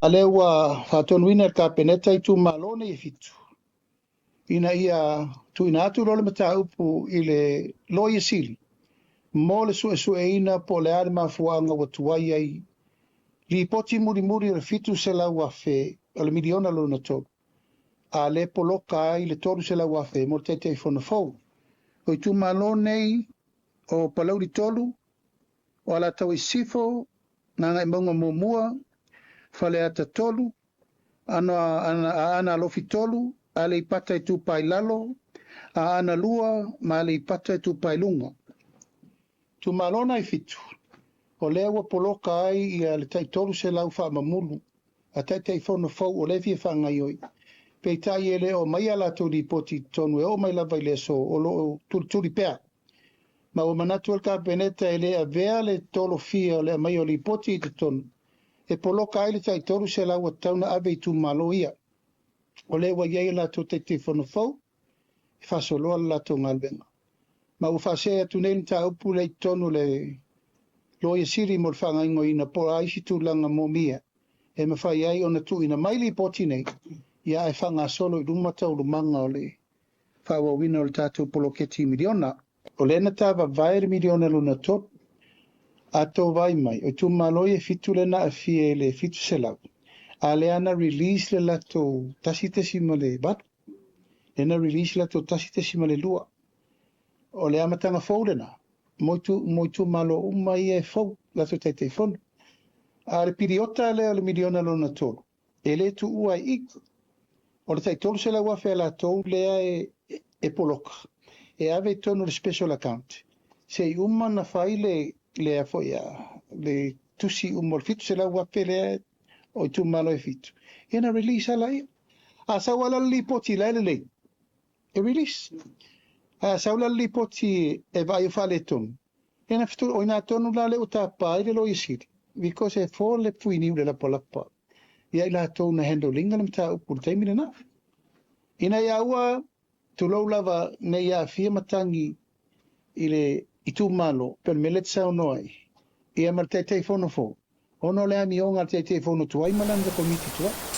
A lea ua faatonuina e le Kapeneta itumalo nei e 7, ina ia tuuina atu loa le mataupu i le Loia Sili mo le suesueina po o le a le mafuaaga ua tuai ai lipoti mulimuli o le $700,000 o le miliona lona tolu, a lea poloka ai le $300,000 mo le Taitaifono fou. O itumalo nei o Palauli 3, o Alataua Sisifo, Gagaemauga 1, Faleata 3, Aana Alofi 3, Aleipata Itupa i Lalo, Aana 2 ma Aleipata Itupa i Luga. Itumalo na e 7, o lea ua poloka ai ia le tai 300 faamamulu a Taitaifono fou o lea e fia faagaioi. Peitai e le o mai a latou lipoti i totonu e oo mai lava i le aso o lo o tulituli pea. Ma ua manatu le Kapeneta e le avea le tolofia o le aumai o lipoti i totonu e poloka ai le tai 300 ua tatau ona ave i itumalo ia. O lea ua i ai a latou Taitaifono fou e faasoloa le latou galuega. Ma ua faasee atu nei le mataupu lea i totonu o le Loia Sili mo le faagaoioiga po o a isi tulaga moomia e mafai ai ona tuuina mai lipoti nei, ia ae faagasolo i luma taualumaga o le faaauauina o le tatou poloketi miliona. O lea na tavavae le miliona lona tolu, a tou vaai mai, o itumalo ia e 7 lea na aafia i le 700, a lea na release le latou 1.8, lea na release le latou 1.2. O le amataga fou lena mo itumalo uma ia e fou latou Taitaifono. A o le piliota lea o le miliona lona tolu, e le tuua ai i. O le tai $300,000 a latou lea e poloka, e ave i totonu o le special account, se i uma na fai le a foi a, le tusi uma o le $700,000 lea o itumalo e 7, ia na release ala ia. A sau ala le lipoti la e lelei, e release. A sau la le lipoti e vaai o faaletonu, ia na fitu, o ina tonu la le ua tapa ai le Loia Sili, because e fo le fuiniu le lapalapa ia i latou na handle ina le mataupu i le taimi lena. Ina ia ua tulou lava nei aafia matagi i le itumalo, pe o le mea lea e te saunoa ai, ia ma le Taitaifono fou, ona o le amioga a le Taitaifono tuai ma lana Komiti tuai.